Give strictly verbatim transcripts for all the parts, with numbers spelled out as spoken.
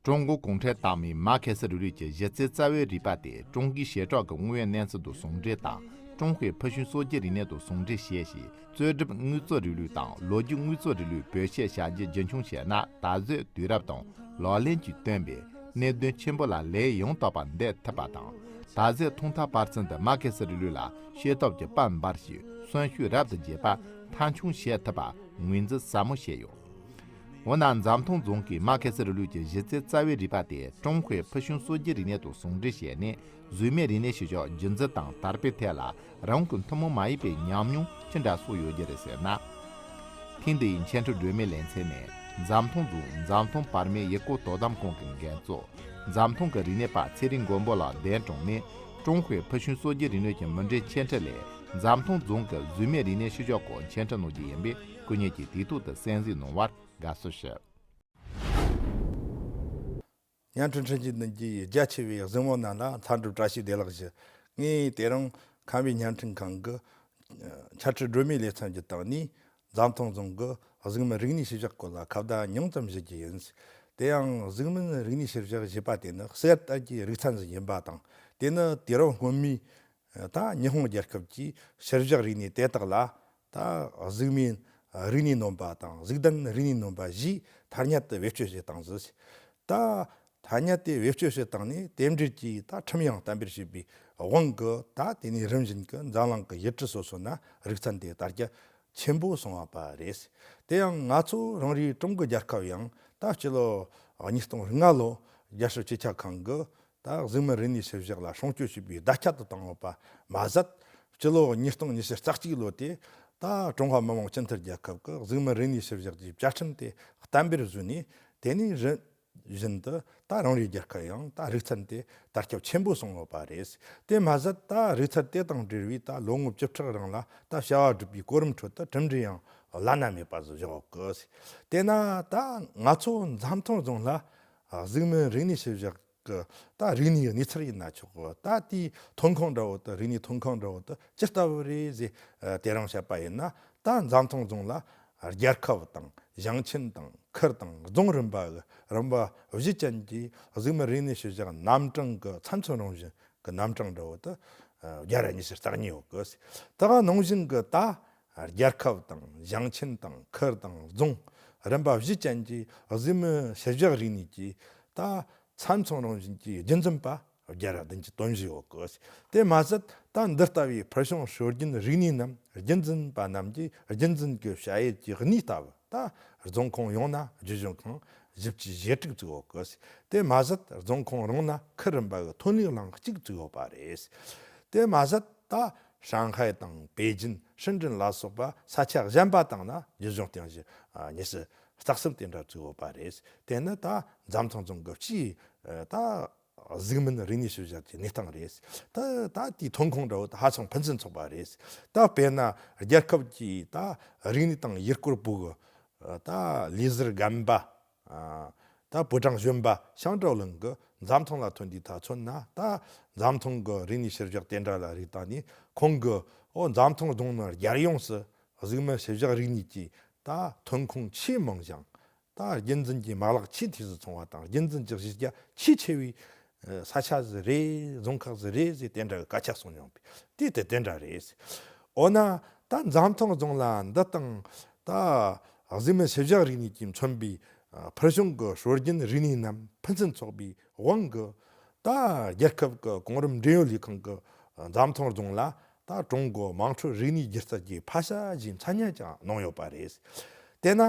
ཀྲུང་གོ་གུང་ཁྲན་ཏང་མིས་མར་ཁེ་སི་རིང་ལུགས་ཀྱི་གཞི་རྩའི་རྩ་བའི་རིགས་པ་དེ་ཀྲུང་གོའི་བྱེ་བྲག་གི་དངོས་ཡོད་གནས་ཚུལ་དང་ཟུང་འབྲེལ་དང་། ཀྲུང་ཧྭའི་ཕུལ་བྱུང་སྲོལ་རྒྱུན་རིག་གནས་དང་ཟུང་འབྲེལ་བྱས་ཤིང་། རྩོལ་སྒྲུབ་དངོས་གཙོ་རིང་ལུགས་དང་ལོ་རྒྱུས་དངོས་གཙོ་རིང་ལུགས་བེད་སྤྱོད་བྱ་རྒྱུ་རྒྱུན་འཁྱོངས་བྱས་ན། ད་གཟོད་དུས་རབས་དང་ལག་ལེན་གྱིས་བསྟུན་པའི་གནད་དོན་ཆེན་པོ་ལ་ལན་ཡང་དག་པར་འདེབས་ཐུབ་པ་དང་། ད་གཟོད་ཐོག་མཐའ་བར་གསུམ་དུ་མར་ཁེ་སི་རིང་ལུགས་ལ་ཤེས་སྟོབས་ཀྱི་དཔལ་འབར་ཞིང་། གསོན་ཤུགས་རབ་ཏུ་རྒྱས་པ་མཐའ་འཁྱོངས་བྱེད་ཐུབ་པ་ངོས་འཛིན་ཟབ་མོ་བྱས་ཡོད། འོ་ན་འཛམ་ཐང་རྫོང་གིས་མར་ཁེ་སི་རིང་ལུགས་ཀྱི་གཞི་རྩའི་རྩ་བའི་རིགས་པ་དེ་ཀྲུང་ཧྭའི་ཕུལ་བྱུང་སྲོལ་རྒྱུན་རིག་གནས་དང་ཟུང་འབྲེལ་བྱས་ནས། གཟུགས་མེད་རིག་གནས་ཤུལ་བཞག་རྒྱུན་འཛིན་དང་དར་སྤེལ་ཐད་ལ་རང་གི་ཐུན་མོང་མ་ཡིན་པའི་ཉམས་མྱོང་ཅི་འདྲ་གསོག་ཡོད་རྒྱུ་རེད་ཟེར་ན། ཐེངས་འདི་ཡི་འཆད་ཁྲིད་སྒྲོན་མེའི་ལེ་ཚན་ནི། འཛམ་ཐང་རྫོང་འཛམ་ཐང་བར་མའི་ཡུལ་སྐོར་དོ་དམ་ཁང་གི་འགན་གཙོ། འཛམ་ཐང་གི་རིག་གནས་པ་ཚེ་རིང་མགོན་པོ་ལགས་གདན་དྲངས་ནས། ཀྲུང་ཧྭའི་ཕུལ་བྱུང་སྲོལ་རྒྱུན་རིག་གནས་ཀྱི་མུ་འབྲེལ་འཆད་ཁྲིད་ལས། འཛམ་ཐང་རྫོང་གི་གཟུགས་མེད་རིག་གནས་ཤུལ་བཞག་སྐོར་འཆད་ཁྲིད་གནང་རྒྱུ་ཡིན་པས། སྐུ་ཉིད་ཀྱིས་དུས་ཐོག་ཏུ་གསན་གཟིགས་གནང་བར་དགའ་བསུ་ཞུ། བརྙན་འཕྲིན་འཕྲིན་སྐྱེལ་འདོན་རྒྱུའི་རྒྱ་ཆེ་བའི་གཟིགས་མོ་རྣམས་ལ་འཚམས་འདྲི་བཀྲ་ཤིས་བདེ་ལེགས་ཞུ། ངས་དེ་རིང་ཁམས་པའི་བརྙན་འཕྲིན་ཁང་གི་འཆད་ཁྲིད་སྒྲོན་མེའི་ལེ་ཚན་གྱི་སྟེང་ནས། འཛམ་ཐང་རྫོང་གི་གཟུགས་མིན་རིག་གནས་ཤུལ་བཞག་སྐོར་ལ་ཁ་བརྡ་ཉུང་ཙམ་ཞུ་རྒྱུ་ཡིན། དེ་ཡང་གཟུགས་མིན་རིག་གནས་ཤུལ་བཞག་ཞེས་པ་དེ་ནི་གསེར་ལྟར་གྱི་རིག་ཚན་ཞིག་ཡིན་པ་དང་། དེ་ནི་དུས་རབས་སྔོན་མའི་ད་ཉི་ཧོང་རྒྱལ་ཁབ་ཀྱིས་ཤུལ་བཞག་རིག་གནས་དེ་དག་ལ། ད་གཟུགས་མིན་རིག་གནས་སྣོན་པ་དང་གཟུགས་ལྡན་རིག་གནས་སྣོན་པ་ཞེས་ཐ་སྙད་དུ་བེད་སྤྱོད་བྱེད་སྟངས་སུ། ད་ཐ་སྙད་དེ་བེད་སྤྱོད་བྱེད་སྟངས་ནི་རྟེན་འབྲེལ་གྱི་ད་ཁྲིམས་ཡང་གཏན་འབེབས་བྱས་པའི་དབང་གིས། ད་དེ་ནས་རིམ་བཞིན་གྱི་འཛམ་གླིང་གི་ཡུལ་གྲུ་སོ་སོ་ན་རིག་ཚན་དེ་དར་རྒྱས་ཆེན་པོ་སོང་བ་པ་རེད། དེ་ཡང་ང་ཚོ་རང་རེའི་ཀྲུང་གོ་རྒྱལ་ཁབ་ཡང་ད་སྤྱི་ལོ་ཉིས་སྟོང་ལྔ་ལོ་རྒྱལ་སྲིད་སྤྱི་ཁྱབ་ཁང་གིས་ད་གཟུགས་མིན་རིག་གནས་ཤུལ་བཞག་ལ་སྲུང་སྐྱོབ་བྱེད་པའི་བརྡ་ཁྱབ་ཏུ་བཏང་ཡོད་པ་མ་ཟད། སྤྱི་ལོ་ཉིས་སྟོང་ཉི་ཤུ་རྩ་གཅིག་ལོ་དེ་ད་ཀྲུང་ཧྭ་མི་དམངས་སྤྱི་མཐུན་རྒྱལ་ཁབ་ཀྱི་གཟུགས་མིན་རིག་གནས་ཤུལ་བཞག་གི་བཅའ་ཁྲིམས་དེ་གཏན་འབེབས་བཟོས་ནས། དེ་ནས་རིམ་བཞིན་དུ་ད་རང་རེའི་རྒྱལ་ཁབ་ཡང་ད་རིག་ཚན་དེ་དར་ཁྱབ་ཆེན་པོ་སོང་ཡོད་པ་རེད། དེ་མ་ཟད་ད་རིག་ཚན་དེ་དང་འབྲེལ་བའི་ད་ལོ་ངོ་བཅུ་ཕྲག་རིང་ལ་ད་བྱ་བ་སྒྲུབ་པའི་གོ་རིམ་ཁྲོད་དུ་གྲུབ་འབྲས་ཡང་བླ་ན་མེད་པ་ཞིག་བཞག་ཡོད་གི། དེས་ན་ད་ང་ཚོ་འཛམ་ཐང་རྫོང་ལ་གཟུགས་མིན་རིག་གནས་ཤུལ་བཞག་གི་ད་རིག་གནས་གནས་ཚུལ་ཡིན་ན་ཆོག་གི། ད་དེའི་ཐོན་ཁུངས་འདྲ་བོ་དེ། རིག་གནས་ཐོན་ཁུངས་འདྲ་བོ་དེ་ཇི་ལྟ་བུ་རེད་ཟེར་དེ་རིང་བཤད་པ་ཡིན་ན། ད་འཛམ་ཐང་རྫོང་ལ་རྒྱལ་ཁབ་དང་ཞིང་ཆེན་དང་ཁུལ་དང་རྫོང་རིམ་པ་གི་རིམ་པ་བཞི་ཅན་གྱི་གཟུགས་མིན་རིག་གནས་ཤུལ་བཞག་རྣམ་གྲངས་ཀྱི་ཚན་ཚོད་རང་བཞིན་གྱི་རྣམ་གྲངས་འདྲ་བོ་དེ་བརྒྱ་ར་ཉི་ཤུ་རྩ་གཉིས་ཡོད་གི། ད་ག་ནང་བཞིན་གྱི་ད་རྒྱལ་ཁབ་དང་ཞིང་ཆེན་དང་ཁུལ་དང་རྫོང་རིམ་པ་བཞི་ཅན་གྱི་གཟུགས་མིན་ཤུལ་བཞག་རིག་གནས་ཀྱི་ད་ཚན་ཚོད་རང་བཞིན་གྱི་རྒྱུན་འཛིན་པ་བརྒྱ་ར་བདུན་ཅུ་དོན་བཞི་ཡོད་གི། དེ་མ་ཟད་ད་འདི་ལྟ་བུའི་ཕུལ་བྱུང་སྲོལ་རྒྱུན་རིག་གནས་རྣམས་རྒྱུན་འཛིན་པ་རྣམས་ཀྱི་རྒྱུན་འཛིན་གྱི་བྱ་ཡུལ་གྱི་གནས་ལྟ་བུ་ད་རྫོང་ཁོངས་ཡོངས་ན་རྒྱུན་བཞུགས་ཁང་བཞི་བཅུ་ཞེ་དྲུག་བཙུགས་ཡོད་གི། དེ་མ་ཟད་རྫོང་ཁོངས་རང་ན་ཁུལ་རིམ་པ་གི་ཐོན་ལས་གླིང་གཅིག་བཙུགས་ཡོད་པ་རེད། དེ་མ་ཟད་ད་ཧྲང་ཧའེ་དང་པེ་ཅིན། ཧྲིན་ཀྲིན་ལ་སོགས་པ་ས་ཆ་གཞན་པ་དང་ན་རྒྱུན་བཞུགས་ཁང་བཞི་ཉི་ཤུ་རྩ་གསུམ་དེ་འདྲ་བཙུགས་ཡོད་པ་རེད། དེ་ནི་ད་འཛམ་ཐང་རྫོང་གི་སྤྱིའི་ད་གཟུགས་མིན་རིག་གནས་ཤུལ་བཞག་གི་གནས་སྟངས་རེད། ད་ད་དེའི་ཐོན་ཁུངས་འདྲ་བོ་ད་ཧ་ཅང་ཕུན་སུམ་ཚོགས་པ་རེད། ད་དཔེར་ན་རྒྱལ་ཁབ་ཀྱི་ད་རིག་གནས་དང་ཡུལ་སྐོར་པུའུ་གི་ད་ལས་ཟུར་རྒན་པ། ཨ། ད་པུའུ་ཀྲང་གཞོན་པ་ཞང་ཀྲའོ་ལིན་གྱིས་འཛམ་ཐང་ལ་ཐོན་དུས་ད་མཚོན་ན། ད་འཛམ་ཐང་གི་རིག་གནས་ཤུལ་བཞག་དེ་འདྲ་ལ་རིག་བཏང་ནས། ཁོང་གིས་འོ་འཛམ་ཐང་རྫོང་ནི་རྒྱལ་ཡོངས་སུ་གཟུགས་མིན་ཤུལ་བཞག་རིག་གནས་ཀྱི་ད་ཐོན་ཁུངས་ཆེས་མང་ཞིང་། ད་རྒྱུན་འཛིན་གྱི་མ་ལག་ཆེས་འཐུས་སུ་སོང་བ་དང་། རྒྱུན་འཛིན་གྱི་གཞི་རྒྱ་ཆེས་ཆེ་བའི་ས་ཆ་ཟིག་རེད། རྫོང་ཁག་ཟིག་རེད་ཟེར་དེ་འདྲ་གི་སྐད་ཆ་གསུངས་མྱོང་པས། དེ་དེ་དེ་འདྲ་རེད། འོ་ན་ད་འཛམ་ཐང་རྫོང་ལ་འདི་དང་ད་གཟུགས་མིན་ཤུལ་བཞག་རིག་གནས་ཀྱིས་མཚོན་པའི་ཕུལ་བྱུང་གི་སྲོལ་རྒྱུན་རིག་གནས་རྣམས་ཕུན་སུམ་ཚོགས་པའི་དབང་གིས། ད་རྒྱལ་ཁབ་ཀྱི་གོང་རིམ་འབྲེལ་ཡོད་ལས་ཁང་གིས་འཛམ་ཐང་རྫོང་ལ་ད་ཀྲུང་གོ་དམངས་ཁྲོད་རིག་གནས་སྒྱུ་རྩལ་གྱི་ཕ་ཤ་ཞེས་མཚན་སྙན་ཀྱང་གནང་ཡོད་པ་རེད། དེས་ན།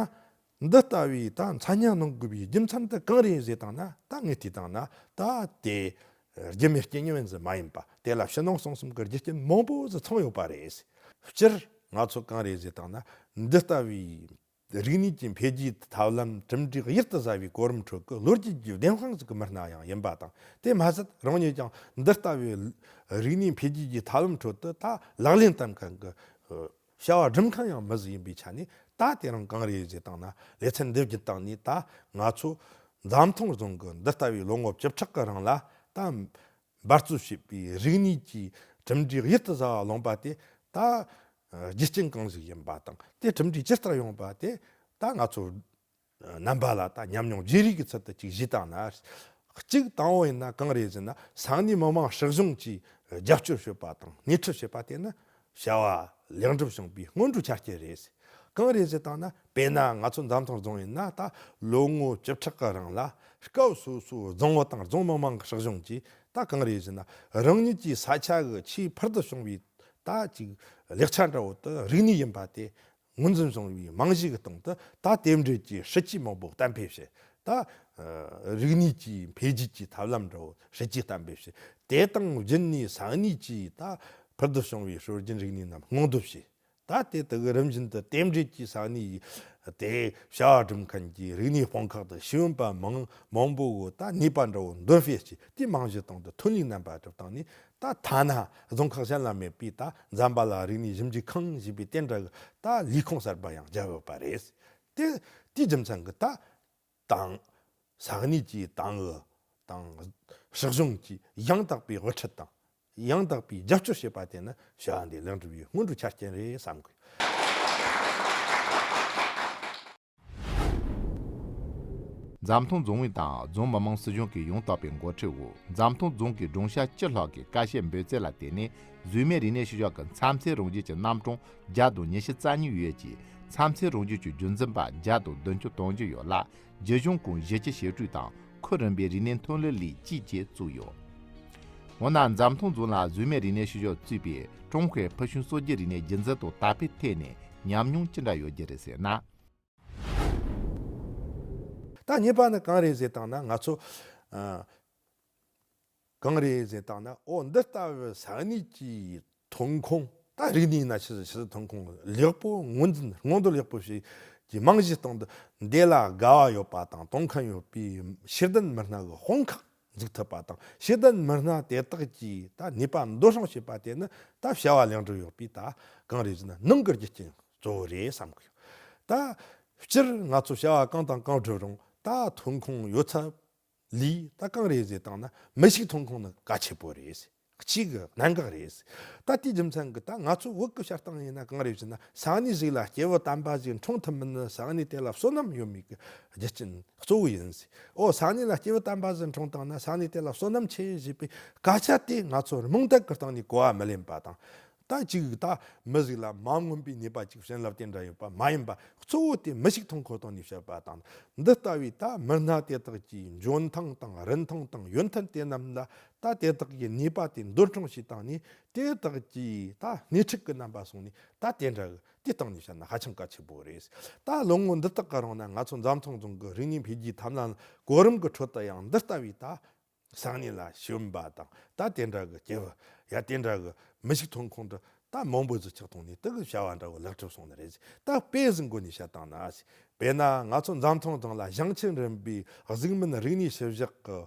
འདི་ལྟ་བུའི་ད་མཚན་སྙན་གནང་དགོས་པའི་རྒྱུ་མཚན་དེ་གང་རེད་ཟེར་བཏང་ན། ད་ངས་དྲིས་བཏང་ན་ད་དེ་རྒྱུ་མེད་རྐྱེན་ངན་ཟིག་མ་ཡིན་པ། དེ་ལ་ཕྱི་ནང་གསང་གསུམ་གྱི་རྒྱུ་རྐྱེན་མང་པོ་ཟིག་ཚང་ཡོད་པ་རེད། སྤྱིར་ང་ཚོ་གང་རེད་ཟེར་བཏང་ན། འདི་ལྟ་བུའི་རིག་གནས་ཀྱི་འཕེལ་རྒྱས་ཐབས་ལམ་གྲུབ་འབྲས་གཡུར་དུ་ཟ་བའི་གོ་རིམ་ཁྲོད་ཀྱི་ལོ་རྒྱུས་ཀྱི་བདེན་དཔང་ཟིག་གི་མི་སྣ་ཡང་ཡིན་པ་དང་། དེ་མ་ཟད་རང་ཉིད་ཀྱང་འདི་ལྟ་བུའི་རིག་གནས་འཕེལ་རྒྱས་ཀྱི་ཐབས་ལམ་ཁྲོད་དུ་ད་ལག་ལེན་བསྟར་མཁན་གྱི་བྱ་བ་སྒྲུབ་མཁན་ཡང་མི་ཟིག་ཡིན་པའི་ཆ་ནས། ད་དེ་རིང་གང་རེད་ཟེར་བཏང་ན། ལེ་ཚན་འདི་བརྒྱུད་བཏང་ནས་ད་ང་ཚོ་འཛམ་ཐང་རྫོང་གིས་འདི་ལྟ་བུའི་ལོ་ངོ་བཅུ་ཕྲག་གི་རིང་ལ་ད་འབད་རྩོལ་བྱས་པའི་རིག་གནས་ཀྱི་གྲུབ་འབྲས་གཡུར་དུ་ཟ་བ་ལོངས་པ་དེ། ད་རྒྱུ་རྐྱེན་གང་ཞིག་ཡིན་པ་དང་། དེ་གྲུབ་འབྲས་ཇི་ལྟར་ཡོང་པ་དེ་ད་ང་ཚོ་ རྣམ་པ་ལ་ད་ཉམས་མྱོང་བརྗེ་རེས་ཀྱི་ཚུལ་དུ་ཅིག་ཞུས་བཏང་ན། གཅིག་དང་པོ་ཡིན་ན་གང་རེད་ཟེར་ན། ས་གནས་མི་མང་སྲིད་གཞུང་གིས་རྒྱབ་སྐྱོར་བྱེད་པ་དང་སྣེ་ཁྲིད་བྱེད་པ་དེ་ནི་བྱ་བ་ལེགས་འགྲུབ་བྱུང་བའི་སྔོན་འགྲོའི་ཆ་རྐྱེན་རེད། གང་རེད་ཟེར་བཏང་ན། དཔེར་ན་ང་ཚོ་འཛམ་ཐང་རྫོང་ཡིན་ན། ད་ལོ་ངོ་བཅུ་ཕྲག་གི་རིང་ལ་སྐབས་སོ་སོའི་རྫོང་ཨུ་དང་རྫོང་མི་མང་གི་སྲིད་གཞུང་གིས་ད་གང་རེད་ཟེར་ན། རང་ཉིད་ཀྱི་ས་ཆ་གི་ཆེས་ཕུལ་དུ་བྱུང་བའི་ད་ཅིག་ལེགས་ཆ་འདྲ་བོ་དེ་རིག་གནས་ཡིན་པ་དེ་ངོས་འཛིན་བྱུང་བའི་རྨང་གཞི་གི་སྟེང་དུ། ད་དེ་འདྲའི་གི་སྲིད་ཇུས་མང་པོ་གཏན་འབེབས་བྱས། ད་ཨ་རིག་གནས་ཀྱི་འཕེལ་རྒྱས་ཀྱི་ཐབས་ལམ་འདྲ་བོ་སྲིད་ཇུས་གཏན་འབེབས་བྱས། དེ་དང་བརྒྱུད་ནས་ས་གནས་ཀྱི་ད་ཕུལ་དུ་བྱུང་བའི་སྲོལ་རྒྱུན་རིག་གནས་རྣམས་སྔོག་འདོན་བྱས། ད་དེ་དག་རིམ་བཞིན་དུ་དེ་འདྲའི་གི་ས་གནས་དེ་བྱ་བ་སྒྲུབ་མཁན་གྱི་རིག་གནས་དཔུང་ཁག་དང་ཤེས་ཡོན་པ་མང་མང་པོ་གི་ད་ནུས་པ་འདྲ་བོ་འདོན་སྤེལ་བྱས། དེ་རྨང་གཞི་སྟེང་དུ་ཐོན་ལས་རྣམ་པ་གྲུབ་བཏང་ནས། ད་ཐ་ན་རྫོང་ཁག་གཞན་ལ་མེད་པའི་ད་འཛམ་བུ་གླིང་རིག་གནས་ཞིབ་འཇུག་ཁང་ཞེས་པའི་དེ་འདྲ་གི་ད་ལས་ཁུངས་གསར་པ་ཡང་བརྒྱབ་ཡོད་པ་རེད། དེ་དེའི་རྒྱུ་མཚན་གྱིས་ད་ཏང་། ས་གནས་ཀྱི་ཏང་ཨུ་དང་སྲིད་གཞུང་གིས་ཡང་དག་པའི་དབུ་ཁྲིད་དང་ཡང་དག་པའི་རྒྱབ་སྐྱོར་བྱེད་པ་དེ་ནི་བྱ་བ་འདི་ལེགས་འགྲུབ་པའི་སྔོན་འགྲོའི་ཆ་རྐྱེན་རེད་བསམ་གི། འཛམ་ཐང་རྫོང་ཨུད་དང་རྫོང་མི་དམངས་སྲིད་གཞུང་གི་ཡང་དག་པའི་འགོ་ཁྲིད་འོག་འཛམ་ཐང་རྫོང་གི་སྦྲང་ཤ་བཅུ་ལྷག་གི་ཀ་ཤས་འབོད་ཚད་ལ་བརྟེན་ནས། གཟུགས་མེད་རིག་གནས་ཤུལ་བཞག་གི་མཚམས་ཚད་རང་བཞིན་གྱི་རྣམ་གྲངས་བརྒྱ་དང་ཉི་ཤུ་རྩ་གཉིས་ཡོད་ཅིང་། མཚམས་ཚད་རང་བཞིན་གྱི་རྒྱུན་འཛིན་པ་བརྒྱ་དང་བདུན་ཅུ་དོན་བརྒྱད་ཡོད་ལ། རྒྱུ་གཞུང་ཁོངས་གཞི་རྒྱུ་ཞིབ་དཔྱོད་དང་ཁུལ་རིམ་པའི་རིག་གནས་ཐོན་ལས་ལས་ཅུས་བཅས་བཙུགས་ཡོད། འོ་ན་འཛམ་ཐང་རྫོང་ལ་གཟུགས་མེད་རིག་གནས་ཤུལ་བཞག་གཙོས་པའི་ཀྲུང་ཧྭའི་ཕུལ་བྱུང་སྲོལ་རྒྱུན་རིག་གནས་རྒྱུན་འཛིན་དང་དར་སྤེལ་ཐད་ནས་ཉམས་མྱོང་ཅི་འདྲ་ཡོད་རྒྱུ་རེད་ཟེར་ན། ད་གཉིས་པ་ནི་གང་རེད་ཟེར་བཏང་ན། ང་ཚོ་ཨ། གང་རེད་ཟེར་བཏང་ན། འོ་འདི་ལྟ་བུའི་ས་གནས་ཀྱི་ཐོན་ཁུངས། ད་རིག་གནས་ན་ཆི་ཟིག་ཆི་ཟིག་ཐོན་ཁུངས་ལེགས་པོ་ངོས་འཛིན་སྔོག་འདོན་ལེགས་པོ་བྱེད་ཀྱི་རྨང་གཞི་སྟེང་དུ། འདི་ལ་དགའ་བ་ཡོད་པ་དང་དོན་ཁུར་ཡོད་པའི་ཤེས་ལྡན་མི་སྣ་གི་དཔུང་ཁག་འཛུགས་ཐུབ་པ་དང་། ཤེས་ལྡན་མི་སྣ་དེ་དག་གིས་ད་ནུས་པ་འདོན་སྤེལ་བྱེད་པ་དེ་ནི་ད་བྱ་བ་ལེགས་འགྲུབ་ཡོང་བའི་ད་གང་རེད་ཟེར་ན་ནང་གི་རྒྱུ་རྐྱེན་གཙོ་བོ་རེད་བསམ་གི་ཡོད། ད་སྤྱིར་ང་ཚོ་བྱ་བ་གང་དང་གང་བསྒྲུབ་རུང་ད་ཐོན་ཁུངས་ཡོད་ཚད་ལས་ད་གང་རེད་ཟེར་བཏང་ན། མི་ཤུགས་ཐོན་ཁུངས་ནི་གལ་ཆེ་པོ་རེད། གཅིག་གི་གནད་འགག་རེད། ད་དེའི་རྒྱུ་མཚན་གྱིས་ད་ང་ཚོ་བོད་ཀྱི་བྱ་སྟངས་ཡིན་ན་གང་རེད་ཟེར་ན། ས་གནས་ཟིག་ལ་སྐྱེས་བུ་དམ་པ་ཟིག་འཁྲུངས་ཐུབ་མིན་ནི་ས་གནས་དེ་ལ་བསོད་ནམས་ཡོད་མེད་ཀྱི་རྒྱུ་རྐྱེན་གཙོ་བོ་ཡིན། འོ་ས་གནས་ལ་སྐྱེས་བུ་དམ་པ་ཟིག་འཁྲུངས་བཏང་ན་ས་གནས་དེ་ལ་བསོད་ནམས་ཆེ་ཞེས་པའི་སྐད་ཆ་དེ་ང་ཚོ་རྨོངས་དད་ཀྱི་སྟེང་ནས་གོ་བ་མི་ལེན་པ་དང་། ད་ཅིག་ད་མི་ཟིག་ལ་མ་མངོན་པའི་ནུས་པ་ཅིག་བྱིན་རླབས་དེ་འདྲ་ཡོད་པ་མ་ཡིན་པ། གཙོ་བོ་དེ་མི་ཤུགས་ཐོན་ཁུངས་སྟེང་ནས་བཤད་པ་དང་། འདི་ལྟ་བུའི་ད་མི་སྣ་དེ་དག་གི་འཇོན་ཐང་དང་རིན་ཐང་དང་ཡོན་ཏན་དེ་རྣམས་ལ་ད་དེ་དག་གི་ནུས་པ་དེ་འདོན་སྤྲོད་བྱས་བཏང་ནས། དེ་དག་གི་ད་སྣེ་ཁྲིད་ཀྱི་རྣམ་པ་སོང་ནས། ད་དེ་འདྲ་གི་དེ་སྟེང་ནས་བཤད་ན་ཧ་ཅང་གལ་ཆེན་པོ་རེད། ད་ལོ་ངོ་འདི་དག་གི་རིང་ན་ང་ཚོ་འཛམ་ཐང་རྫོང་གི་རིག་གནས་འཕེལ་རྒྱས་ཐབས་ལམ་གོ་རིམ་གྱི་ཁྲོད་དུ་ཡང་འདི་ལྟ་བུའི་ད་ས་གནས་ལ་ཞུགས་པ་དང་། ད་དེ་འདྲ་གི་སྐྱེ་བོ་ཡ་དེ་འདྲ་གི་མི་ཤུགས་ཐོན་ཁུངས་འདི་ད་མང་པོ་ཟིག་ཆགས་བཏང་ནས་དེ་གི་བྱ་བ་འདྲ་བོ་ལེགས་གྲུབ་སོང་ནི་རེད། ད་དཔེ་ཟིག་འགོ་ནས་བཤད་བཏང་ན། དཔེར་ན་ང་ཚོ་འཛམ་ཐང་སྟེང་ལ་ཞིང་ཆེན་རིམ་པའི་གཟུགས་མིན་རིག་གནས་ཞིབ་བཞག་གི་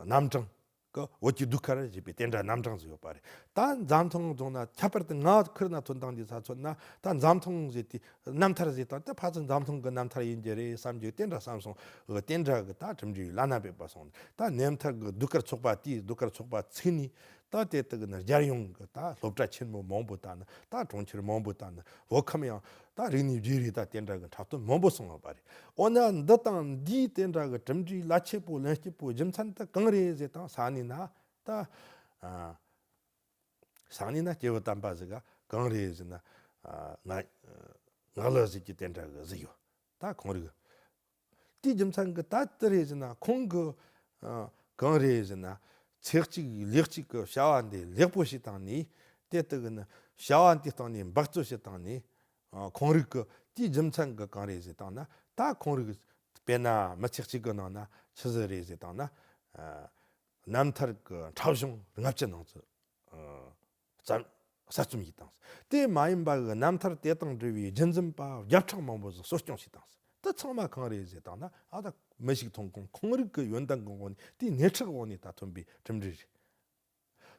རྣམ་གྲངས་གི་བོད་ཀྱི་ཟློས་གར་ཞེས་པའི་དེ་འདྲ་རྣམ་གྲངས་ཟིག་ཡོད་པ་རེད། ད་འཛམ་ཐང་སྟེང་ན་ཁྱད་པར་དུ་ང་ཁུར་ན་ཐོན་སྟངས་འདི་ས་མཚོན་ན། ད་འཛམ་ཐང་ཟེར་དུས་རྣམ་ཐར་ཟེར་སྟངས་དེ་ཕལ་ཆེར་འཛམ་ཐང་གི་རྣམ་ཐར་ཡིན་རྒྱུ་རེད་བསམ་རྒྱུ་དེ་འདྲ་བསམ་སོང་། དེ་འདྲ་གི་ད་གྲུབ་འབྲས་བླ་ན་མེད་པ་སོང་། ད་རྣམ་ཐར་གི་ཟློས་གར་ཚོགས་པ་དེས་ཟློས་གར་ཚོགས་པ་ཚུགས་ནས། ད་དེ་དག་ནི་རྒྱལ་ཡོངས་ཀྱི་ད་སློབ་གྲྭ་ཆེན་མོ་མང་པོ་དང་ནི། ད་གྲོང་ཁྱེར་མང་པོ་དང་ནི། བོད་ཁམས་ཡང་ད་རིག་གནས་བརྗེ་རེས་ད་དེ་འདྲ་གི་འཁྲབ་སྟོན་མང་པོ་སོང་ཡོད་པ་རེད། འོ་ན་འདི་དང་འདིའི་དེ་འདྲ་གི་གྲུབ་འབྲས་རླབས་ཆེ་པོ་ལེན་སྐྱིད་པོ་རྒྱུ་མཚན་དེ་གང་རེད་ཟེར་དང་། ས་གནས་ན་ད་ཨ་ས་གནས་ན་སྐྱེས་བུ་དམ་པ་ཟིག་ག་གང་རེད་ཟེར་ན། ཨ་ང་ངག་ལོ་ཟེར་གྱི་དེ་འདྲ་གི་ཟིག་ཡོད། ད་ཁོང་རིག་དེའི་རྒྱུ་མཚན་གྱིས་ད་དེ་རེད་ཟེར་ན། ཁོང་གི་ཨ་གང་རེད་ཟེར་ན། ཚེ་གཅིག་ལས་གཅིག་གི་བྱ་བ་འདི་ལེགས་པོ་ཞིག་བཏང་ནས། དེ་དག་གི་ནི་བྱ་བ་འདི་སྟེང་ནས་འབད་རྩོལ་ཞིག་བཏང་ནས། ཨ་ཁོང་རིག་གི་དེའི་རྒྱུ་མཚན་གྱིས་གང་རེད་ཟེར་བཏང་ན། ད་ཁོང་རིག་དཔེར་ན་མི་ཚེ་གཅིག་གི་ནང་ན་ཆི་ཟིག་རེད་ཟེར་བཏང་ན། ཨ་རྣམ་ཐར་གྱི་འཁྲབ་གཞུང་ལྔ་བཅུ་ནང་ཚུད། ཨ་གསར་གསར་རྩོམ་བྱས་བཏང་། དེ་མ་ཡིན་པ་གི་རྣམ་ཐར་དེ་དང་འབྲེལ་བའི་རྒྱུན་འཛིན་པ་བརྒྱ་ཕྲག་མང་པོ་ཟིག་གསོ་སྐྱོང་བྱས་བཏང་། དེ་ཚང་མ་གང་རེད་ཟེར་བཏང་ན། ཨ་ད་མི་ཤུགས་ཐོན་ཁུངས་ཁོང་རིག་གི་ཡོན་ཏན་གི་འོག་ནས། དེའི་སྣེ་ཁྲིད་འོག་ནས་ད་ཐོན་པའི་གྲུབ་འབྲས་རེད།